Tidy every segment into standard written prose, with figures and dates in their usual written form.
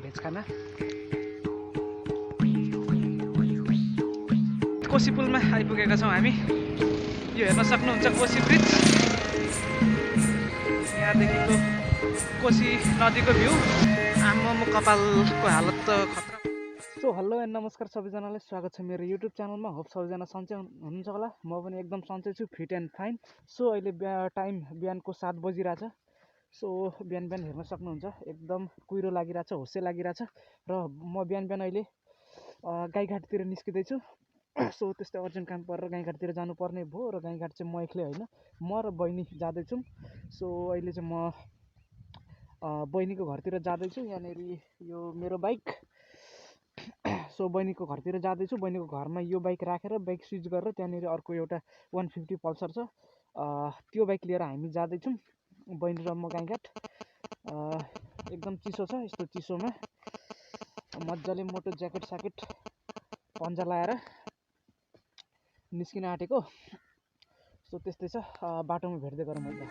Veg खाना। कोशी पुलमा आइपुगेका छौँ हामी। यो हेर्न सक्नुहुन्छ कोशी ब्रिज। यहाँदेखिको कोशी नदीको भ्यू। आम्मामा कपालको हालत त खतरा। सो हेलो एन्ड नमस्कार सबैजनालाई, स्वागत छ मेरो युट्युब च्यानलमा। होप सबैजना सन्चै हुनुहुन्छ होला। म पनि एकदम सन्चै छु, फिट एन्ड फाइन। सो अहिले टाइम बिहानको 7 बजिरहेछ। सो बिहान हेर्न सक्नुहुन्छ एकदम कुहिरो लागिरहेछ, होस्से लागिरहेछ। र म बिहान अहिले गाईघाटतिर निस्किँदैछु। सो त्यस्तै अर्जेन्ट काम परेर गाईघाटतिर जानुपर्ने भयो। र गाईघाट चाहिँ म एक्लै होइन, म र बहिनी जाँदैछौँ। सो अहिले चाहिँ म बहिनीको घरतिर जाँदैछु। यहाँनिर यो मेरो बाइक। सो बहिनीको घरतिर जाँदैछु। बहिनीको घरमा यो बाइक राखेर बाइक स्विच गरेर त्यहाँनिर अर्को एउटा 150 पल्सर छ, त्यो बाइक लिएर हामी जाँदैछौँ, बहिनी र म गाईघाट। एकदम चिसो छ। यस्तो चिसोमा मजाले मोटो ज्याकेट स्याकेट पन्जा लाएर निस्किन आँटेको। सो त्यस्तै छ। बाटोमा भेट्दै गरौँ है त।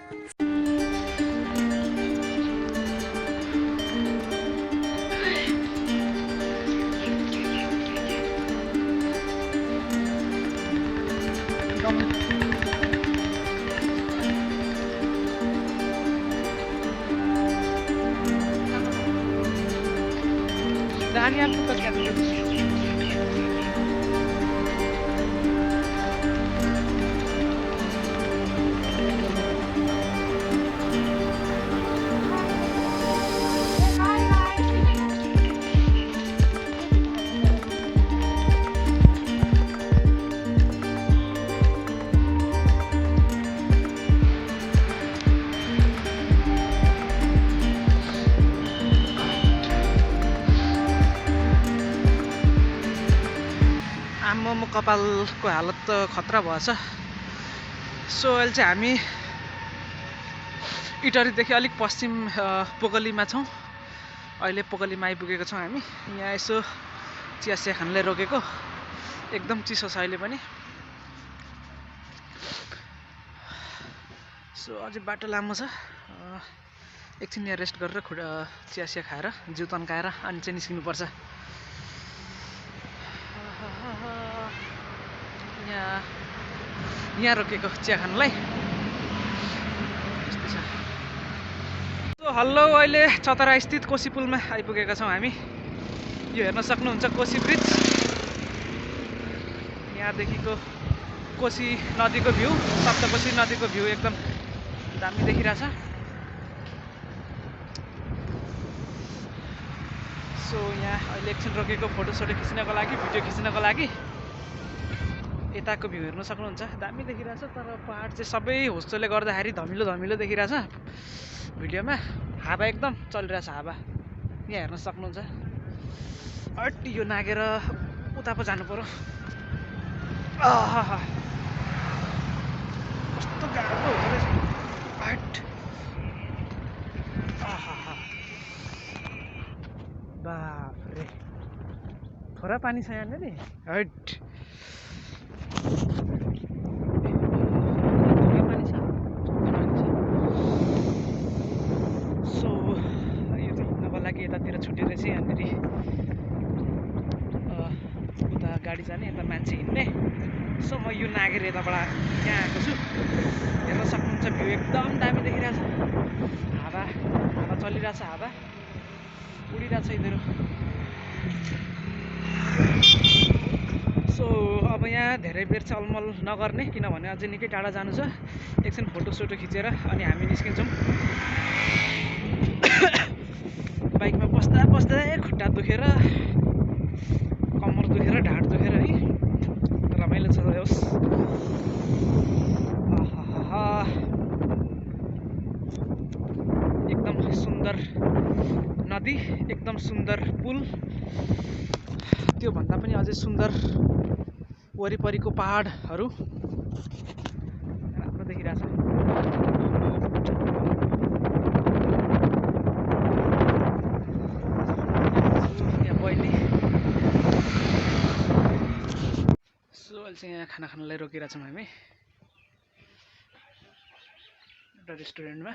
Daniel tuh kerja dulu. आम्मामा कपालको हालत त खतरा भएछ। सो अहिले चाहिँ हामी इटहरीदेखि अलिक पश्चिम पोगलीमा छौँ। अहिले पोगलीमा आइपुगेको छौँ हामी। यहाँ यसो चिया सिया खानलाई रोकेको। एकदम चिसो छ अहिले पनि। सो अझै बाटो लामो छ। एकछिन यहाँ रेस्ट गरेर चिया सिया खाएर जिउ तन्काएर अनि चाहिँ निस्किनुपर्छ। यहाँ रोकेको चिया खानलाई। यस्तो छ। सो हल्लो, अहिले चतरा स्थित कोशी पुलमा आइपुगेका छौँ हामी। यो हेर्न सक्नुहुन्छ कोशी ब्रिज। यहाँदेखिको कोशी नदीको भ्यू, सप्तकोशी नदीको भ्यू एकदम दामी देखिरहेछ। सो यहाँ अहिले एकछिन रोकेको फोटोसोटो खिच्नको लागि, भिडियो खिच्नको लागि। यताको भ्यू हेर्न सक्नुहुन्छ, दामी देखिरहेछ। तर पहाड चाहिँ सबै होस्टोले गर्दाखेरि धमिलो धमिलो देखिरहेछ भिडियोमा। हावा एकदम चलिरहेछ हावा। यहाँ हेर्न सक्नुहुन्छ। अट्टी यो नागेर उता पो जानु पर्यो। कस्तो गाह्रो हुँदो रहेछ। हट। बाफ्रे, थोडा पानी छ यहाँनिर। हट। सो यो चाहिँ हिँड्नको लागि यतातिर छुट्यो रहेछ। यहाँनिर उता गाडी जाने, यता मान्छे हिँड्ने। सो म यो नागेर यताबाट यहाँ आएको छु। हेर्न सक्नुहुन्छ भ्यू एकदम दामी देखिरहेछ। हावा चलिरहेछ, हावा उडिरहेछ यिनीहरू। सो अब यहाँ धेरै बेर चाहिँ अलमल नगर्ने, किनभने अझै निकै टाढा जानु छ। एकछिन फोटोसोटो खिचेर अनि हामी निस्किन्छौँ। बाइकमा बस्दा खुट्टा दुखेर, कम्मर दुखेर, ढाड दुखेर है। रमाइलो छ होस्। एकदम सुन्दर नदी, एकदम सुन्दर पुल। त्योभन्दा पनि अझै सुन्दर वरिपरिको पहाडहरू राम्रो देखिरहेछ। यहाँ बहिनी। सो अहिले चाहिँ यहाँ खाना खानलाई रोकिरहेछौँ हामी एउटा रेस्टुरेन्टमा।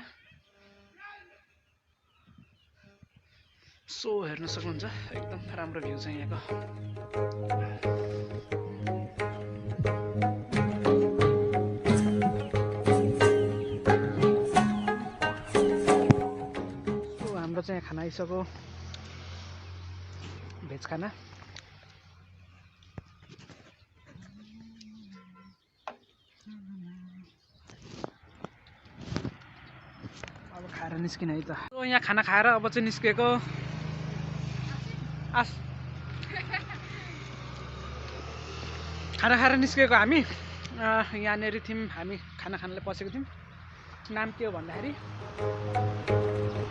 सो हेर्न सक्नुहुन्छ एकदम राम्रो भ्यू छ यहाँको। सो हाम्रो चाहिँ खाना आइसक्यो, भेज खाना। अब खाएर निस्किन है त। सो यहाँ खाना खाएर अब चाहिँ निस्केको खाना खाएर निस्केको हामी यहाँनिर थियौँ, हामी खाना खानलाई पसेको थियौँ। नाम के हो भन्दाखेरि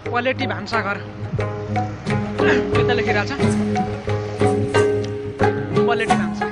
क्वालिटी भान्साघर, यता लेखिरहेको छ क्वालिटी भान्सा।